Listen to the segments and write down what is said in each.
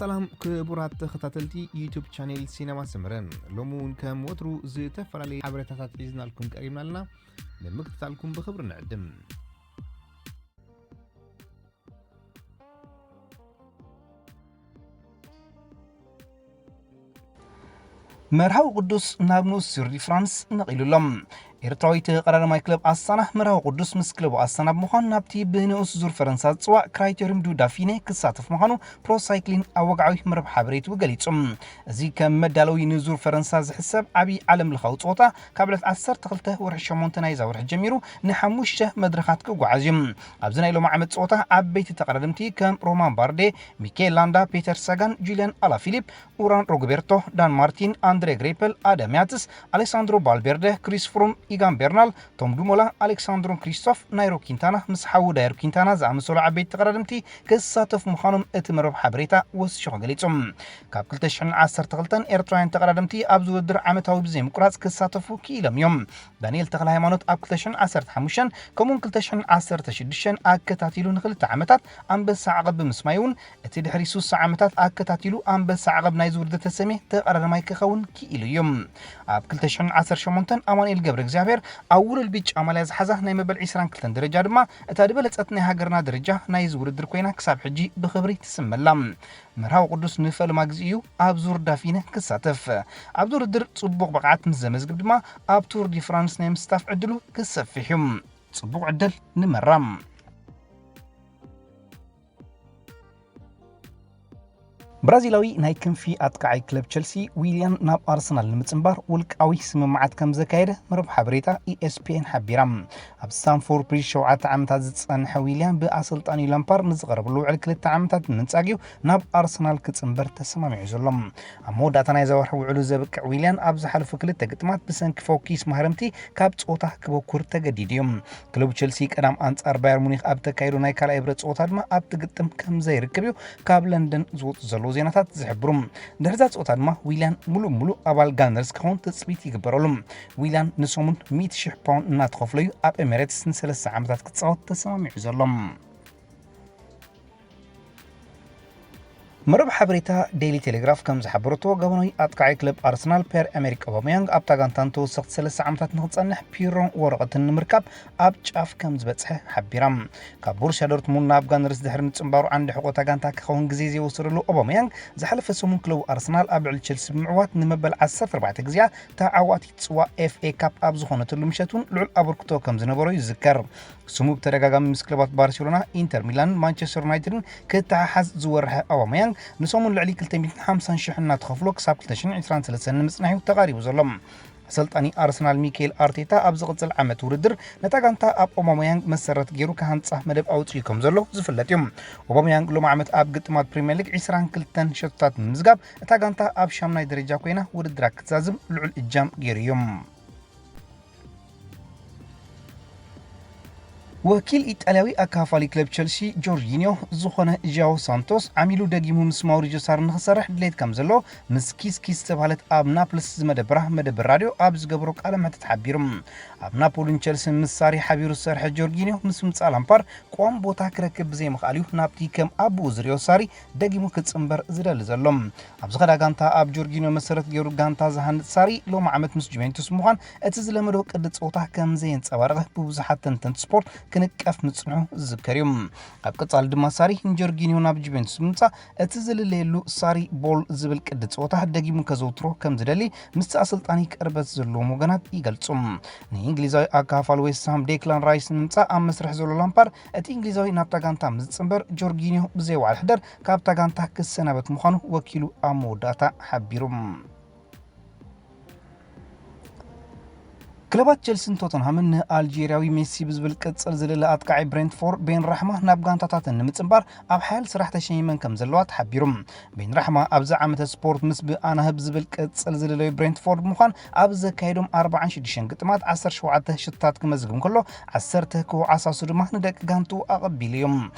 ሰላም ክቡራት ተኸታተልቲ ዩቱብ ቻኔል ሲነማ ሰመረ፣ ሎሚ እውን ከም ወትሩ ዝተፈላለዩ ሓበሬታታት ሒዝናልኩም ቀሪብና ኣለና። ንምክትታልኩም ብኽብሪ ንዕድም። መርሃዊ ቅዱስ ናብ ንኡስ ዙር ዲ ፍራንስ ነቒሉ ኣሎ። ኤርትራዊ ተቐዳዳማይ ክለብ ኣስታና መርሃዊ ቅዱስ ምስ ክለቡ ኣስታና ብምዃን ናብቲ ብንኡስ ዙር ፈረንሳ ዝጽዋዕ ክራይቴሪዩም ዱ ዳፊኔ ክሳተፍ ምዃኑ ፕሮሳይክሊን ኣብ ወግዓዊ መረብ ሓበሬቱ ገሊጹ። እዚ ከም መዳለዊ ንዙር ፈረንሳ ዝሕሰብ ዓብዪ ዓለም ለኻዊ ጸወታ ካብ ዕለት ዓሰርተ ክልተ ወርሒ ሸሞንተ ናይዛ ወርሒ ጀሚሩ ንሓሙሽተ መድረኻት ክጓዓዝ እዩ። ኣብዚ ናይ ሎሚ ዓመት ጸወታ ዓበይቲ ተቐዳደምቲ ከም ሮማን ባርዴ፣ ሚኬል ላንዳ፣ ፔተር ሳጋን፣ ጁልያን ኣላፊሊፕ፣ ኡራን ሮግቤርቶ፣ ዳን ማርቲን፣ ኣንድሬ ግሬፐል፣ ኣደም ያትስ፣ ኣሌሳንድሮ ባልቤርደ፣ ክሪስ ፍሩም፣ ኢጋን ቤርናል፣ ቶም ዱሞላ፣ ኣሌክሳንድሮ ክሪስቶፍ፣ ናይሮ ኪንታና ምስ ሓዉ ዳየር ኪንታና ዝኣመሰሉ ዓበይቲ ተቐዳደምቲ ክሳተፉ ምዃኖም እቲ መርበብ ሓበሬታ ወሲኹ ገሊጹ። ካብ ክልተ ሽሕን ዓሰርተ ክልተን ኤርትራውያን ተቐዳደምቲ ኣብዚ ውድድር ዓመታዊ ብዘይምቁራጽ ክሳተፉ ክኢሎም እዮም። ዳንኤል ተኽለ ሃይማኖት ኣብ ክልተ ሽሕን ዓሰርተ ሓሙሽተን ከምኡውን ክልተ ሽሕን ዓሰርተ ሽዱሽተን ኣከታቲሉ ንኽልተ ዓመታት ኣንበሳ ዓቐብ ብምስማይ እውን እቲ ድሕሪ ስሳ ዓመታት ኣከታቲሉ ኣንበሳ ዓቐብ ናይዚ ውድድር ተሰምየ ተቐዳዳማይ ክኸውን ክኢሉ እዩ። ኣብ ክልተ ሽሕን ዓሰርተ ሸሞንተን ኣማኑኤል ገብረ እግዚኣብሔር ኣብ ውሉል ቢጫ ማልያ ዝሓዛ ናይ መበል ዒስራን ክልተን ደረጃ ድማ እታ ዝበለጸት ናይ ሃገርና ደረጃ ናይዚ ውድድር ኮይና ክሳብ ሕጂ ብኽብሪ ትስመላ። መርሃዊ ቅዱስ ንፈለማ ግዜ እዩ ኣብ ዙር ዳፊነ ክሳተፍ። ኣብዚ ውድድር ጽቡቕ ብቕዓት ምስ ዘመዝግብ ድማ ኣብ ቱር ዲ ፍራንስ ናይ ምስታፍ ዕድሉ ክሰፍሕ እዩ። ጽቡቕ ዕድል ንመራ። ብራዚላዊ ናይ ክንፊ ኣጥቃዓይ ክለብ ቸልሲ ዊልያን ናብ ኣርሰናል ንምጽንባር ውልቃዊ ስምምዓት ከም ዘካየደ መረብ ሓበሬታ ኢኤስፒኤን ሓቢራ። ኣብ ስታንፎርድ ብሪጅ ሸውዓተ ዓመታት ዝጸንሐ ዊልያን ብኣሰልጣኒ ላምፓርድ ንዝቐረበሉ ውዕል ክልተ ዓመታት ንምንጻግ እዩ ናብ ኣርሰናል ክጽንበር ተሰማሚዑ ዘሎ። ኣብ መወዳእታ ናይዛ ወርሒ ውዕሉ ዘብቅዕ ዊልያን ኣብ ዝሓለፉ ክልተ ግጥማት ብሰንኪ ፈውኪስ ማህረምቲ ካብ ጸወታ ክበኩር ተገዲዱ እዩ። ክለቡ ቸልሲ ቀዳም ኣንጻር ባየር ሙኒክ ኣብ ተካየዶ ናይ ካልኣይ ብረት ጸወታ ድማ ኣብቲ ግጥም ከም ዘይርክብ እዩ ካብ ለንደን ዝወጹ ዘለዉ ዜናታት ዝሕብሩ። ድሕሪዛ ጸወታ ድማ ዊልያን ሙሉእ ሙሉእ ኣባል ጋነርስ ክኸውን ትጽቢት ይግበረሉ። ዊልያን ንሰሙን ሚእቲ ሽሕ ፓውንድ እናተኸፍሎ እዩ ኣብ ኤሚሬትስ ንሰለስተ ዓመታት ክጻወት ተሰማሚዑ ዘሎ። መረብ ሓበሬታ ዴይሊ ቴሌግራፍ ከም ዝሓበረቶ፣ ገበናዊ ኣጥቃዓይ ክለብ ኣርሰናል ፒየር ኤሜሪክ ኦባመያንግ ኣብታ ጋንታ ንተወሰኽቲ ሰለስተ ዓመታት ንኽጸንሕ ፒሮን ወረቐትን ንምርካብ ኣብ ጫፍ ከም ዝበጽሐ ሓቢራ። ካብ ቦሩስያ ዶርትሙንድ ናብ ጋነርስ ድሕሪ ምጽንባሩ ዓንዲ ሕቖ እታ ጋንታ ክኸውን ግዜ ዘይወሰደሉ ኦባመያንግ ዝሓለፈ ሰሙን ክለቡ ኣርሰናል ኣብ ልዕሊ ቸልሲ ብምዕዋት ንመበል ዓሰርተ ኣርባዕተ ግዜኣ ተዓዋቲት ጽዋ ኤፍኤ ካፕ ኣብ ዝኾነትሉ ምሸት እውን ልዑል ኣበርክቶ ከም ዝነበሮ ይዝከር። ስሙ ብተደጋጋሚ ምስ ክለባት ባርሴሎና፣ ኢንተር ሚላንን ማንቸስተር ዩናይትድን ክተሓሓዝ ዝወርሐ ኣውባመያንግ ንሰሙን ልዕሊ ክልተ ሚእትን ሓምሳን ሽሕ እናተኸፍሎ ክሳብ ክልተ ሽሕን ዕስራን ሰለስተን ንምጽናሕ እዩ ተቓሪቡ ዘሎ። ኣሰልጣኒ ኣርሰናል ሚካኤል ኣርቴታ ኣብ ዝቕጽል ዓመት ውድድር ነታ ጋንታ ኣብ ኣውባመያንግ መሰረት ገይሩ ክሃንጻ መደብ ኣውጺኡ ከም ዘሎ ዝፍለጥ እዩ። ኣውባመያንግ ሎሚ ዓመት ኣብ ግጥማት ፕሪምየር ሊግ ዕስራን ክልተን ሸቶታት ብምምዝጋብ እታ ጋንታ ኣብ ሻምናይ ደረጃ ኮይና ውድድራ ክትዛዝም ልዑል እጃም ገይሩ እዩ። ወኪል ኢጣልያዊ ኣካፋሊ ክለብ ቸልሲ ጆርጂኒዮ ዝኾነ ዣኦ ሳንቶስ ዓሚሉ ደጊሙ ምስ ማውሪጆ ሳሪ ንኽሰርሕ ድሌት ከም ዘሎ ምስ ኪስ ኪስ ዝተባህለት ኣብ ናፕልስ ዝመደብራ መደብር ራድዮ ኣብ ዝገበሮ ቃለ መሕትት ሓቢሩ። ኣብ ናፖሊን ቸልስን ምስ ሳሪ ሓቢሩ ዝሰርሐ ጆርጂኒዮ ምስ ምምጻእ ላምፓርድ ቀዋሚ ቦታ ክረክብ ብዘይምኽኣል እዩ ናብቲ ከም ኣቦኡ ዝሪኦ ሳሪ ደጊሙ ክጽንበር ዝደሊ ዘሎ። ኣብ ዝኸዳ ጋንታ ኣብ ጆርጂኒዮ መሰረት ገይሩ ጋንታ ዝሃንጽ ሳሪ ሎሚ ዓመት ምስ ጁቬንቱስ ምዃን እቲ ዝለመዶ ቅዲ ጸወታ ከም ዘየንጸባረቐ ብብዙሓት ተንተንቲ ስፖርት ክንቀፍ ምጽንሑ ዝዝከር እዩ። ኣብ ቀጻሊ ድማ ሳሪ ንጆርጊኒዮ ናብ ጁቬንቱስ ብምምጻእ እቲ ዝልለየሉ ሳሪ ቦል ዝብል ቅዲ ጸወታ ደጊሙ ከዘውትሮ ከም ዝደሊ ምስቲ ኣሰልጣኒ ቅርበት ዘለዎም ወገናት ይገልጹ። ንእንግሊዛዊ ኣካፋል ዌስትሃም ዴክላን ራይስ ንምምጻእ ኣብ መስርሕ ዘሎ ላምፓርድ እቲ እንግሊዛዊ ናብታ ጋንታ ምስ ዝጽንበር ጆርጊኒዮ ብዘይ ዋዕል ሕደር ካብታ ጋንታ ክሰናበት ምዃኑ ወኪሉ ኣብ መወዳእታ ሓቢሩ። ክለባት ቸልስን ቶተንሃምን ንኣልጄርያዊ ሜሲ ብዝብል ቅጽል ዝልለ ኣጥቃዒ ብሬንትፎርድ ቤን ራሕማ ናብ ጋንታታተን ንምጽንባር ኣብ ሓያል ስራሕ ተሸሚመን ከም ዘለዋ ተሓቢሩ። ቤን ራሕማ ኣብዚ ዓመተ ስፖርት ምስ ብኣናህብ ዝብል ቅጽል ዝልለዩ ብሬንትፎርድ ምዃን ኣብ ዘካየዶም ኣርባዓን ሽዱሽተን ግጥማት ዓሰርተ ሸውዓተ ሽታት ክመዝግብ እንከሎ ዓሰርተ ክወዓሳሱ ድማ ንደቂ ጋንቱ ኣቐቢሉ እዩ።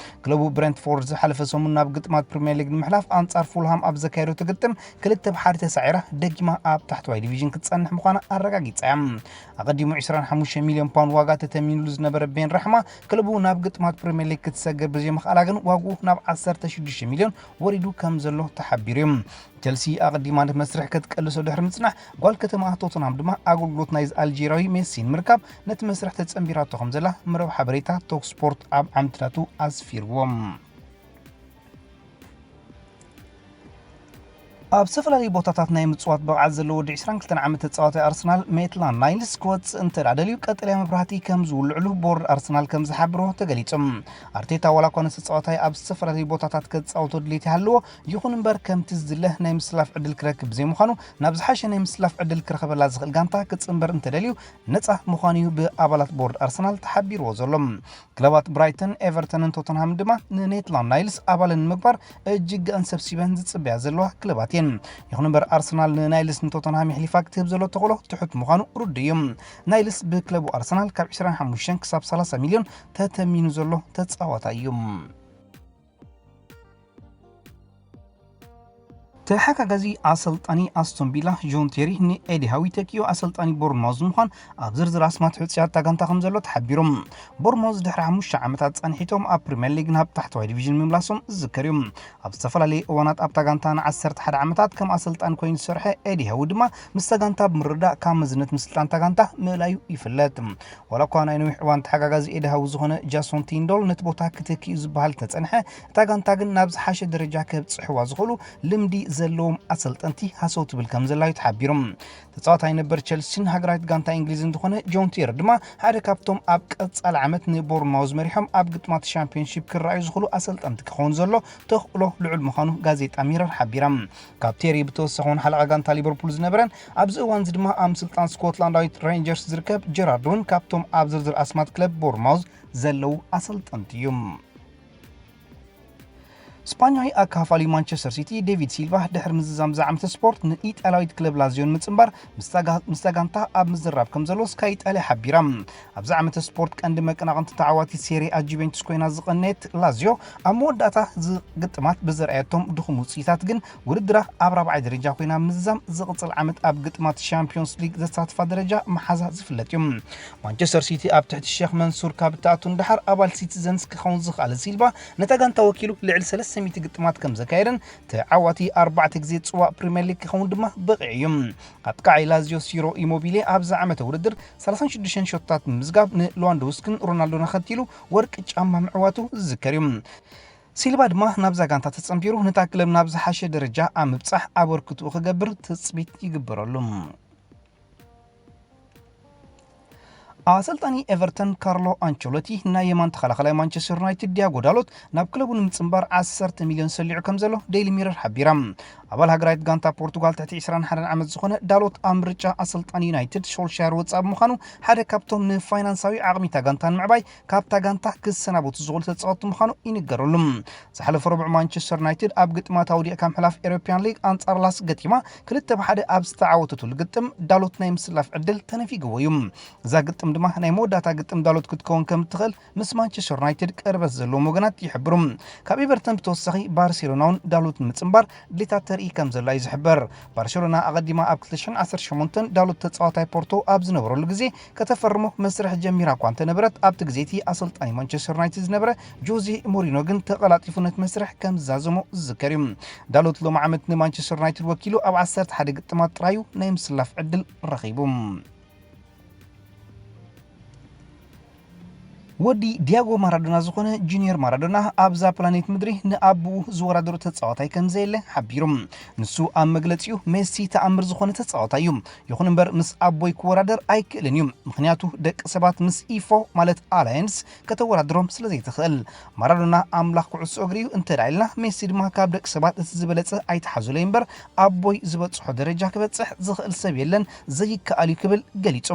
ክለቡ ብሬንትፎርድ ዝሓለፈ ሰሙን ናብ ግጥማት ፕሪምየር ሊግ ንምሕላፍ ኣንጻር ፉልሃም ኣብ ዘካየዶ ትግጥም ክልተ ብ ሓደ ተሳዒራ ደጊማ ኣብ ታሕተዋይ ዲቪዥን ክትጸንሕ ምዃና ኣረጋጊጻ እያ። ኣቐዲሙ ዕስራን ሓሙሽተ ሚልዮን ፓውንድ ዋጋ ተተሚኑሉ ዝነበረ ቤን ራሕማ፣ ክለቡ ናብ ግጥማት ፕሪምየር ሊግ ክትሰግር ብዘይምኽኣላ ግን ዋግኡ ናብ ዓሰርተ ሽዱሽተ ሚልዮን ወሪዱ ከም ዘሎ ተሓቢሩ እዩ። ቸልሲ ኣቐዲማ ነቲ መስርሕ ክትቀልሶ ድሕሪ ምጽናሕ፣ ጓል ከተማ ቶተንሃም ድማ ኣገልግሎት ናይዚ ኣልጄርያዊ ሜሲ ንምርካብ ነቲ መስርሕ ተጸንቢራቶ ከም ዘላ መረብ ሓበሬታ ቶክ ስፖርት ኣብ ዓምድታቱ ኣስፊርዎ። ኣብ ዝተፈላለዩ ቦታታት ናይ ምጽዋት ብቕዓት ዘለዎ ወዲ ዕስራን ክልተን ዓመት ተጻዋታይ ኣርሰናል ሜትላንድ ናይልስ ክወጽእ እንተ ደኣ ደልዩ ቀጠልያ መብራህቲ ከም ዝውልዕሉ ቦርድ ኣርሰናል ከም ዝሓብሮ ተገሊጹ። ኣርቴታ ዋላ እኳ ነቲ ተጻዋታይ ኣብ ዝተፈላለዩ ቦታታት ከጻውቶ ድሌት ይሃልዎ፣ ይኹን እምበር ከምቲ ዝድለ ናይ ምስላፍ ዕድል ክረክብ ብዘይምዃኑ ናብ ዝሓሸ ናይ ምስላፍ ዕድል ክረኸበላ ዝኽእል ጋንታ ክጽንበር እንተ ደልዩ ነጻ ምዃኑ እዩ ብኣባላት ቦርድ ኣርሰናል ተሓቢርዎ ዘሎ። ክለባት ብራይተን፣ ኤቨርተንን ቶተንሃምን ድማ ንሜትላንድ ናይልስ ኣባለን ንምግባር እጅግኣን ሰብሲበን ዝጽበያ ዘለዋ ክለባት እየን። ይኹን እምበር ኣርሰናል ንናይልስ ንቶተንሃም የሕሊፋ ክትህብ ዘሎ ተኽእሎ ትሑት ምዃኑ ርዱእ እዩ። ናይልስ ብክለቡ ኣርሰናል ካብ ዕስራን ሓሙሽተን ክሳብ ሰላሳ ሚልዮን ተተሚኑ ዘሎ ተጻዋታይ እዩ። ተሓጋጋዚ ኣሰልጣኒ ኣስቶን ቪላ ጆን ቴሪ ንኤዲ ሃዊ ተኪኡ ኣሰልጣኒ ቦርንማውዝ ንምዃን ኣብ ዝርዝር ኣስማት ሕጹያት እታ ጋንታ ከም ዘሎ ተሓቢሩ። ቦርንማውዝ ድሕሪ ሓሙሽተ ዓመታት ጸኒሒቶም ኣብ ፕሪምየር ሊግ ናብ ታሕተዋይ ዲቪዥን ምምላሶም ዝዝከር እዩ። ኣብ ዝተፈላለየ እዋናት ኣብታ ጋንታ ንዓሰርተ ሓደ ዓመታት ከም ኣሰልጣኒ ኮይኑ ዝሰርሐ ኤዲ ሃዊ ድማ ምስታ ጋንታ ብምርዳእ ካብ መዝነት ምስልጣን እታ ጋንታ ምእላዩ ይፍለጥ። ዋላ እኳ ናይ ነዊሕ እዋን ተሓጋጋዚ ኤዲ ሃዊ ዝኾነ ጃሶን ቲንዶል ነቲ ቦታ ክተኪኡ ዝበሃል እንተጸንሐ፣ እታ ጋንታ ግን ናብ ዝሓሸ ደረጃ ከብጽሕዋ ዝኽእሉ ልምዲ ዘለዎም ኣሰልጠንቲ ሃሰው ትብል ከም ዘላ እዩ ተሓቢሩ። ተጻዋታይ ነበር ቸልሲን ሃገራዊት ጋንታ እንግሊዝን ዝኾነ ጆን ቴሪ ድማ ሓደ ካብቶም ኣብ ቀጻሊ ዓመት ንቦርንማውዝ መሪሖም ኣብ ግጥማት ሻምፒዮንሺፕ ክረኣዩ ዝኽእሉ ኣሰልጠንቲ ክኸውን ዘሎ ተኽእሎ ልዑል ምዃኑ ጋዜጣ ሚረር ሓቢራ። ካብ ቴሪ ብተወሳኺ እውን ሓለቓ ጋንታ ሊቨርፑል ዝነበረን ኣብዚ እዋን እዚ ድማ ኣብ ምስልጣን ስኮትላንዳዊት ሬንጀርስ ዝርከብ ጀራርድ እውን ካብቶም ኣብ ዝርዝር ኣስማት ክለብ ቦርንማውዝ ዘለዉ ኣሰልጠንቲ እዩ። ስፓኛዊ ኣካፋሊ ማንቸስተር ሲቲ ዴቪድ ሲልቫ ድሕሪ ምዝዛም ዝዓመተ ስፖርት ንኢጣልያዊት ክለብ ላዚዮ ንምጽንባር ምስታ ጋ-፣ ምስታ ጋንታ ኣብ ምዝራብ ከም ዘሎ ስካይ ኢጣልያ ሓቢራ። ኣብዚ ዓመተ ስፖርት ቀንዲ መቀናቕንቲ ተዓዋቲት ሴሪ ኣ ጁቬንቱስ ኮይና ዝቐነየት ላዚዮ ኣብ መወዳእታ ዝ-፣ ግጥማት ብዘርኣየቶም ድኹም ውጽኢታት ግን ውድድራ ኣብ ራብዓይ ደረጃ ኮይና ምዝዛም ዝቕጽል ዓመት ኣብ ግጥማት ሻምፒዮንስ ሊግ ዘሳትፋ ደረጃ ምሓዛ ዝፍለጥ እዩ። ማንቸስተር ሲቲ ኣብ ትሕቲ ሼክ መንሱር ካብ እትኣቱ ንደሓር ኣባል ሲቲዘንስ ክኸውን ዝኽኣለ ሲልቫ ነታ ጋንታ ወኪሉ ልዕሊ ሰለስተ ሚእቲ ግጥማት ከም ዘካየደን ተዓዋቲ ኣርባዕተ ግዜ ጽዋእ ፕሪምየር ሊግ ክኸውን ድማ በቒዑ እዩ። ኣጥቃዓይ ላዚዮ ሲሮ ኢሞቢሌ ኣብዚ ዓመተ ውድድር ሰላሳን ሽዱሽተን ሾቶታት ብምምዝጋብ ንሌዋንዶውስኪን ሮናልዶን ኣኸቲሉ ወርቂ ጫማ ምዕዋቱ ዝዝከር እዩ። ሲልቫ ድማ ናብዛ ጋንታ ተጸንቢሩ ነታ ክለብ ናብ ዝሓሸ ደረጃ ኣብ ምብጻሕ ኣበርክትኡ ክገብር ትጽቢት ይግበረሉ። ኣሰልጣኒ ኤቨርተን ካርሎ ኣንቸሎቲ ናይ የማን ተኸላኸላይ ማንቸስተር ዩናይትድ ዲያጎ ዳሎት ናብ ክለቡ ንምጽንባር ዓሰርተ ሚልዮን ሰሊዑ ከም ዘሎ ዴይሊ ሚረር ሓቢራ። ኣባል ሃገራዊት ጋንታ ፖርቱጋል ትሕቲ ዕስራን ሓደን ዓመት ዝኾነ ዳሎት ኣብ ምርጫ ኣሰልጣኒ ዩናይትድ ሶልሻየር ወጻኢ ብምዃኑ ሓደ ካብቶም ንፋይናንሳዊ ዓቕሚታ ጋንታ ንምዕባይ ካብታ ጋንታ ክሰናበቱ ዝኽእሉ ተጻወትቲ ምዃኑ ይንገረሉ። ዝሓለፈ ረቡዕ ማንቸስተር ዩናይትድ ኣብ ግጥማት ኣውዲቕካ ምሕላፍ ኤሮፕያን ሊግ ኣንጻር ላስ ገጢማ ክልተ ብሓደ ኣብ ዝተዓወተትሉ ግጥም ዳሎት ናይ ምስላፍ ዕድል ተነፊግዎ እዩ። እዛ ግጥም ድማ ናይ መወዳእታ ግጥም ዳሎት ክትከውን ከም እትኽእል ምስ ማንቸስተር ዩናይትድ ቅርበት ዘለዎም ወገናት ይሕብሩ። ካብ ኤቨርተን ብተወሳኺ ባርሴሎና እውን ዳሎት ንምጽንባር ድሌታት ተርኢ ከም ዘላ እዩ ዝሕበር። ባርሴሎና ኣቐዲማ ኣብ ክልተ ሽሕን ዓሰርተ ሸሞንተን ዳሎት ተጻዋታይ ፖርቶ ኣብ ዝነበረሉ ግዜ ከተፈርሞ መስርሕ ጀሚራ እኳ እንተነበረት ኣብቲ ግዜ እቲ ኣሰልጣኒ ማንቸስተር ዩናይትድ ዝነበረ ጆዜ ሞሪኖ ግን ተቐላጢፉ ነቲ መስርሕ ከም ዝዛዘሞ ዝዝከር እዩ። ዳሎት ሎሚ ዓመት ንማንቸስተር ዩናይትድ ወኪሉ ኣብ ዓሰርተ ሓደ ግጥማት ጥራዩ ናይ ምስላፍ ዕድል ረኺቡ። ወዲ ዲያጎ ማራዶና ዝኾነ ጁኒየር ማራዶና ኣብዛ ፕላኔት ምድሪ ንኣቦኡ ዝወዳደሮ ተጻዋታይ ከም ዘየለ ሓቢሩ። ንሱ ኣብ መግለጺኡ ሜሲ ተኣምር ዝኾነ ተጻዋታይ እዩ፣ ይኹን እምበር ምስ ኣቦይ ክወዳደር ኣይክእልን እዩ፣ ምኽንያቱ ደቂ ሰባት ምስ ኢፎ ማለት ኣላየንስ ከተወዳድሮም ስለ ዘይትኽእል። ማራዶና ኣምላኽ ኩዕሶ እግሪ እዩ እንተ ደኣ ኢልና፣ ሜሲ ድማ ካብ ደቂ ሰባት እቲ ዝበለጸ ኣይተሓዙለይ እምበር ኣቦይ ዝበጽሖ ደረጃ ክበጽሕ ዝኽእል ሰብ የለን፣ ዘይከኣል እዩ ክብል ገሊጹ።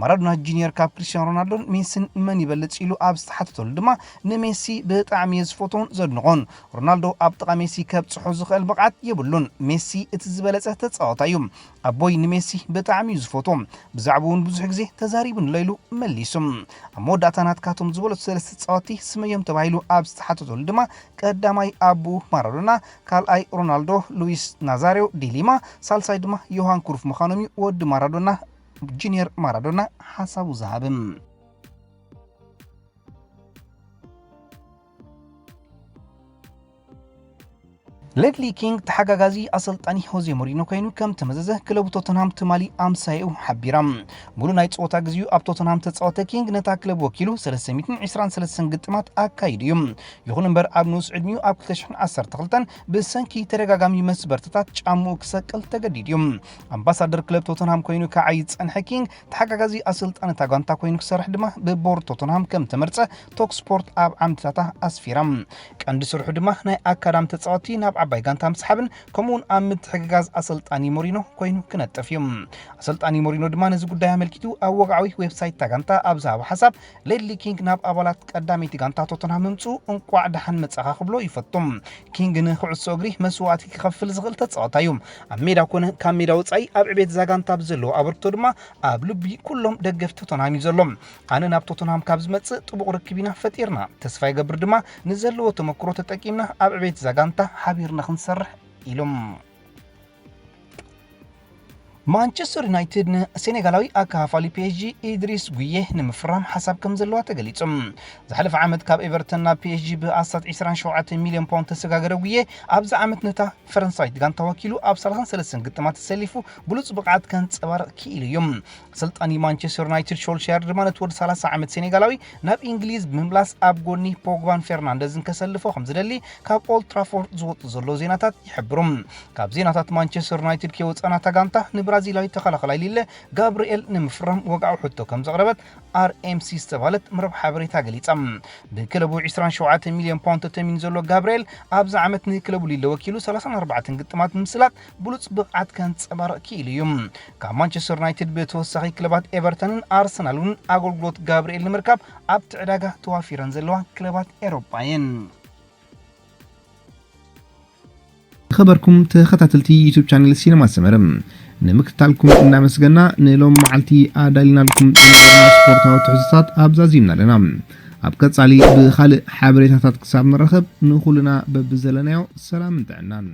ማራዶና ጁኒየር ካብ ክርስቲያኖ ሮናልዶን ሜሲን መን ይበልጽ ኢሉ ኣብ ዝተሓተተሉ ድማ ንሜሲ ብጣዕሚ እየ ዝፈትዎን ዘድንቖን። ሮናልዶ ኣብ ጥቓ ሜሲ ከብጽሖ ዝኽእል ብቕዓት የብሉን። ሜሲ እቲ ዝበለጸ ተጻዋታይ እዩ። ኣቦይ ንሜሲ ብጣዕሚ እዩ ዝፈትዎ። ብዛዕባኡ እውን ብዙሕ ግዜ ተዛሪቡንሎ ኢሉ መሊሱ። ኣብ መወዳእታ ናትካቶም ዝበለጹ ሰለስተ ተጻወትቲ ስመዮም ተባሂሉ ኣብ ዝተሓተተሉ ድማ ቀዳማይ ኣቦኡ ማራዶና፣ ካልኣይ ሮናልዶ፣ ሉዊስ ናዛሪዮ ዲሊማ፣ ሳልሳይ ድማ ዮሃን ክሩፍ ምዃኖም እዩ ወዲ ማራዶና ጁኒየር ማራዶና ሓሳቡ ዝሃበ። ሌድሊ ኪንግ ተሓጋጋዚ ኣሰልጣኒ ሆዜ ሞሪኖ ኮይኑ ከም ተመዘዘ ክለቡ ቶተንሃም ትማሊ ኣምሳይኡ ሓቢራ። ሙሉ ናይ ጸወታ ግዜኡ ኣብ ቶተንሃም ተጻወተ ኪንግ ነታ ክለብ ወኪሉ ሰለስተ ሚእትን ዕስራን ሰለስተን ግጥማት ኣካይዱ እዩ። ይኹን እምበር ኣብ ንኡስ ዕድሚኡ ኣብ ክልተ ሽሕን ዓሰርተ ክልተን ብሰንኪ ተደጋጋሚ መስበርትታት ጫምኡ ክሰቅል ተገዲዱ እዩ። ኣምባሳደር ክለብ ቶተንሃም ኮይኑ ክዓይ ዝጸንሐ ኪንግ ተሓጋጋዚ ኣሰልጣኒ እታ ጋንታ ኮይኑ ክሰርሕ ድማ ብቦርድ ቶተንሃም ከም ተመርጸ ቶክ ስፖርት ኣብ ዓምድታታ ኣስፊራ። ቀንዲ ስርሑ ድማ ናይ ኣካዳሚ ተጻወቲ ናብ ዓባይ ጋንታ ምስሓብን ከምኡውን ኣብ ምትሕግጋዝ ኣሰልጣኒ ሞሪኖ ኮይኑ ክነጥፍ እዩ። ኣሰልጣኒ ሞሪኖ ድማ ነዚ ጉዳይ ኣመልኪቱ ኣብ ወግዓዊ ዌብሳይት እታ ጋንታ ኣብ ዝሃቦ ሓሳብ ሌድሊ ኪንግ ናብ ኣባላት ቀዳመይቲ ጋንታ ቶተንሃም ምምጽኡ እንቋዕ ደሓን መጻኻ ክብሎ ይፈቱ። ኪንግ ንኩዕሶ እግሪ መስዋእቲ ክኸፍል ዝኽእል ተጻዋታይ እዩ። ኣብ ሜዳ ኮነ ካብ ሜዳ ወጻኢ ኣብ ዕቤት እዛ ጋንታ ብዘለዎ ኣበርክቶ ድማ ኣብ ልቢ ኩሎም ደገፍቲ ቶተንሃም እዩ ዘሎ። ኣነ ናብ ቶተንሃም ካብ ዝመጽእ ጥቡቕ ርክብ ኢና ፈጢርና። ተስፋ ይገብር ድማ ንዘለዎ ተመክሮ ተጠቂምና ኣብ ዕቤት እዛ ጋንታ ሓቢርና ክንሰርሕ ኢሎም። ማንቸስተር ዩናይትድ ንሴኔጋላዊ ኣከፋፋሊ ፒ ኤስ ጂ ኢድሪስ ጉዬ ንምፍራም ሓሳብ ከም ዘለዋ ተገሊጹ። ዝሓለፈ ዓመት ካብ ኤቨርተን ናብ ፒ ኤስ ጂ ብኣስታት ዕስራን ሸውዓተን ሚልዮን ፓውንድ ተሰጋገረ ጉዬ ኣብዚ ዓመት ነታ ፈረንሳዊት ጋንታ ወኪሉ ኣብ ሰላሳን ሰለስተን ግጥማት ተሰሊፉ ብሉጽ ብቕዓት ከንጸባርቕ ክኢሉ እዩ። ኣሰልጣኒ ማንቸስተር ዩናይትድ ሾልሻየር ድማ ነቲ ወዲ ሰላሳ ዓመት ሴኔጋላዊ ናብ እንግሊዝ ብምምላስ ኣብ ጎኒ ፖግባን ፌርናንደዝን ከሰልፎ ከም ዝደሊ ካብ ኦልድ ትራፎርድ ዝወጡ ዘለዉ ዜናታት ይሕብሩ። ካብ ዜናታት ማንቸስተር ዩናይትድ ከይወጻና እታ ጋንታ ንብራዚላዊ ተኸላኸላይ ሊለ ጋብርኤል ንምፍራም ወግዓዊ ሕቶ ከም ዘቕረበት ኣር ኤም ሲ ዝተባህለት መረብ ሓበሬታ ገሊጻ። ብክለቡ ዕስራን ሸውዓተን ሚልዮን ፓውንድ ተተሚኑ ዘሎ ጋብርኤል ኣብዚ ዓመት ንክለቡ ሊለ ወኪሉ ሰላሳን ኣርባዕተን ግጥማት ብምስላጥ ብሉጽ ብቕዓት ከንጸባርቕ ክኢሉ እዩ። ካብ ማንቸስተር ዩናይትድ ብተወሳኺ ክለባት ኤቨርተንን ኣርሰናል እውን ኣገልግሎት ጋብርኤል ንምርካብ ኣብቲ ዕዳጋ ተዋፊረን ዘለዋ ክለባት ኤሮጳ እየን። ዝኸበርኩም ተኸታተልቲ ዩቱብ ቻነል ሲነማ ሰመረ፣ ንምክትታልኩም እናመስገና ንሎም መዓልቲ ኣዳሊናልኩም ዝነበረና ስፖርታዊ ትሕዝቶታት ኣብዛዚምና ኣለና። ኣብ ቀጻሊ ብኻልእ ሓበሬታታት ክሳብ ንራኸብ ንኹልና በብዘለናዮ ሰላምን ጥዕናን።